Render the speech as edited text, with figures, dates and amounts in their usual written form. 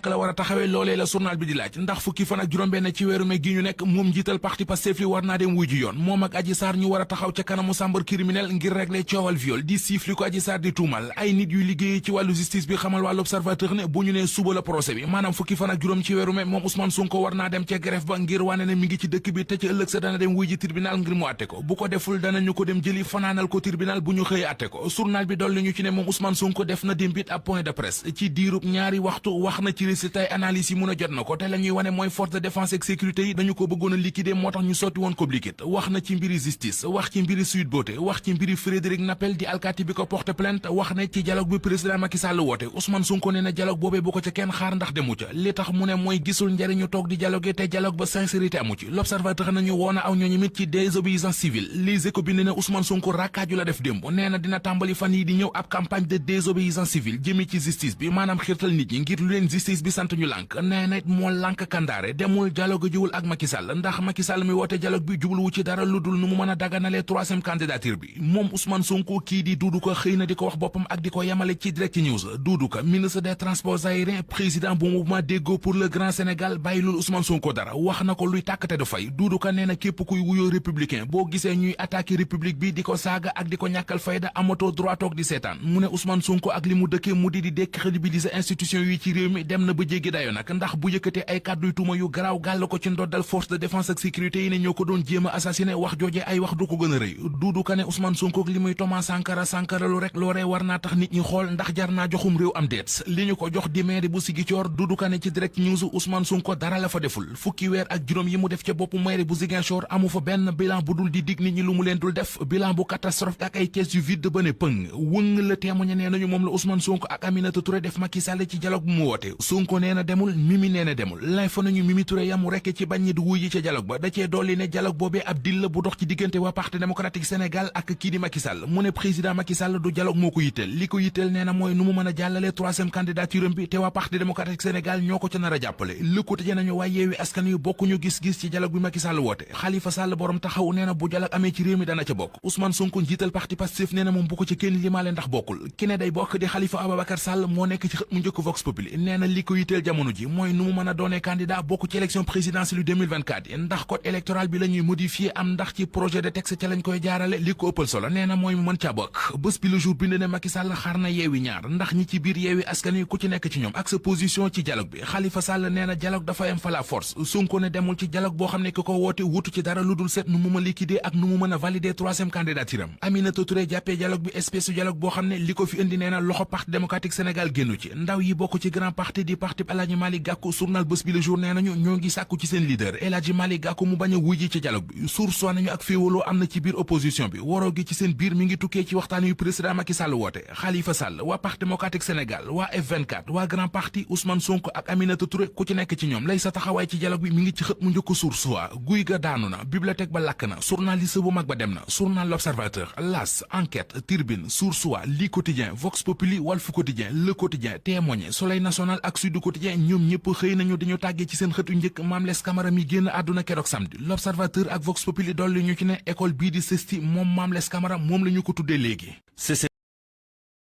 la war a taxawee loolee la journal bi di laaj ndax fukki fan ak juróom-benn ci weeru mai gi ñu nekk moom njiital parti Pastef li war naa dem wuy ji yoon moom ak Adji Sarr ñu war a taxaw ca kanamu chambre criminelle ngir régler coowal viol di siif li ko Adji Sarr di tuumal ay nit yuy liggéey ci wàllu justice bi xamal wàllu observateur ne bu ñu nee suba la procès bi maanaam fukki fan ak juróom ci weeru mai moom Ousmane Sonko war naa dem ca greffe ba ngir wane ne mi ngi ci dëkk bi te ci ëllëg sa dana dem wuy ji tribunal ngir mu àtte ko bu ko deful danañu ko dem jëli fanaanal ko tribunal bu ñu xëy àtte ko journal bi dolli ñu ci ne moom Ousmane Sonko def na démbit ab point de presse ci diirub ñaari waxtu wax na ci résultat analyse yi mun a jot na ko te la ñuy wane mooy force de défense ak sécurité yi dañu ko bëggoon a liquider moo tax ñu sotti woon ko liquide wax na ci mbiri justice wax ci mbiri Sweet Beauté wax ci mbiri Frédéric Napel di alkaati bi ko porte plainte wax ne ci dialogue bi président Macky Sall woote Ousmane Sonko ne na dialogue boobee bu ko ca kenn xaar ndax demu ca li tax mu ne mooy gisul njariñu toog di dialogue te dialogue ba sincérité amu ci l'observateur nañu woona aw ñooñu mit ci désobéissance civile Les Échos bind ne Ousmane Sonko rakkaaju la def démb nee na dina tàmbali fan yi di ñëw ab campagne de désobéissance civile jëmi ci justice bi maanaam xiirtal nit ñi ngir lu leen justice bi sant ñu lànk nee na moo lànk kandaare demul dialogue jiwul ak Macky Sall ndax Macky Sall mi woote dialogue bi jubluwu ci dara lu dul nu mu mën a daganalee troisième candidature bi moom Ousmane Sonko kii di Doudou Ka xëy na di ko wax boppam ak di ko yemale ci Direct News Doudou Ka ministre des transports aériens président bu mouvement Déggo pour le Grand Sénégal bàyyi lul Ousmane Sonko dara wax na ko luy tàkkate du fay Doudou Ka nee na képp kuy wuyoo républicain boo gisee ñuy attaquer république bi di ko saaga ak di ko ñàkkal fayda amatoo droit toog di seetaan mu ne Ousmane Sonko ak li mu dëkkee mu di décrédibiliser institution yi ci réew mi dem na ba jéggi dayo nag ndax bu yëkkatee ay kàdduy tuuma yu garaaw gàll ko ci ndoddal force de défense ak sécurité yi ne ñoo ko doon jéem a assassiné wax jooje ay wax du ko gën a rëy Doudou Ka ne Ousmane Sonko ak li muy Thomas Sankara lu rek loolee war naa tax nit ñi xool ndax jar naa joxum réew am déet li ñu ko jox di maire bu Ziguinchor Doudou Ka ne ci Direct News Ousmane Sonko dara la fa deful fukki weer ak juróom yi mu def ca boppu maire bu Ziguinchor amu fa benn bilan bu dul di dig nit ñi lu mu leen dul def bilan bu catastrophe ak ay kees yu vide ba ne pëng wëng la témoigné nee nañu moom la Ousmane Sonko ak Aminata Touré def Macky Sall ci dialogue bu mu woote Sonko nee na demul Mimi nee na demul l'info nañu Mimi Touré yamu rekk ci bañ ñi du wuy yi ca dialogue ba da cee dolli ne dialogue boobee ab dil la bu dox ci diggante waa parti démocratique Sénégal ak kii di Macky Sall mu ne président Macky Sall du dialogue moo ko yitteel li ko yitteel nee na mooy nu mu mën a jàllale troisième candidature am bi te waa parti démocratique Sénégal ñoo ko ca nar a jàppale Le Quotidien nañu waa Yewwi Askan Wi bokkuñu gis-gis ci dialogue bi Macky Sall woote Khalifa Sall borom taxaw nee na bu dialogue amee ci réew mi dana ca bokk Ousmane Sonko njiital parti Pastef nee na moom bu ko ci kenn limaale ndax bokkul ki ne day bokk di Khalifa Ababacar Sall moo nekk ci xët mu njëkk Vox Populi nee na li ko yitteel jamono ji mooy nu mu mën a doonee candidat bokk ci élection présidentielle 2024 ndax code électoral bi la ñuy modifier am ndax ci projet de texte ca lañ koy jaarale li ko ëppal solo nee na mooy mu mën ca bokk bés bi le jour bind ne Macky Sall xar na Yewwi ñaar ndax ñi ci biir Yewwi Askan Wi ku ci nekk ci ñoom ak sa position ci dialogue bi Khalifa Sall nee na dialogue dafa am fa la force Sonko ne demul ci dialogue boo xam ne ki ko woote wutu ci dara lu dul seet nu mu ma liquider ak nu mu mën a valider troisième candidature am Aminata Touré jàppee dialogue bi espèce dialogue boo xam ne li ko fi indi nee na loxo parti démocratique Sénégal génnu ci ndaw yi bokk ci grand parti di parti El Hadji Malick Gakou journal bés bi le jour nee nañu ñoo ngi sàkku ci seen leader El Hadji Malick Gakou mu bañ a wuy ji ci dialogue bi source nañu ak féewaloo am na ci biir opposition bi waroo gi ci seen biir mi ngi tukkee ci waxtaan yu président Macky Sall woote Khalifa Sall waa parti démocratique Sénégal waa F24 waa grand parti Ousmane Sonko ak Aminata Touré ku ci nekk ci ñoom lay sa taxawaay ci dialogue bi mi ngi ci xët mu njëkk source waa guy ga daanu na bibliothèque ba lakk na journaliste bu mag ba dem na journal L'Observateur L'As Enquête Tribune Source A Li Quotidien Vox Populi Walf Quotidien Le Quotidien Témoin Soleil National ak Sud Quotidien ñoom ñëpp xëy nañu dañu tàggee ci seen xëtu njëkk Mame Less Camara mi génn àdduna keroog samedi L'Observateur ak Vox Populi dolli ñu ci ne école bii di CESTI moom Mame Less Camara moom la ñu ko tuddee léegi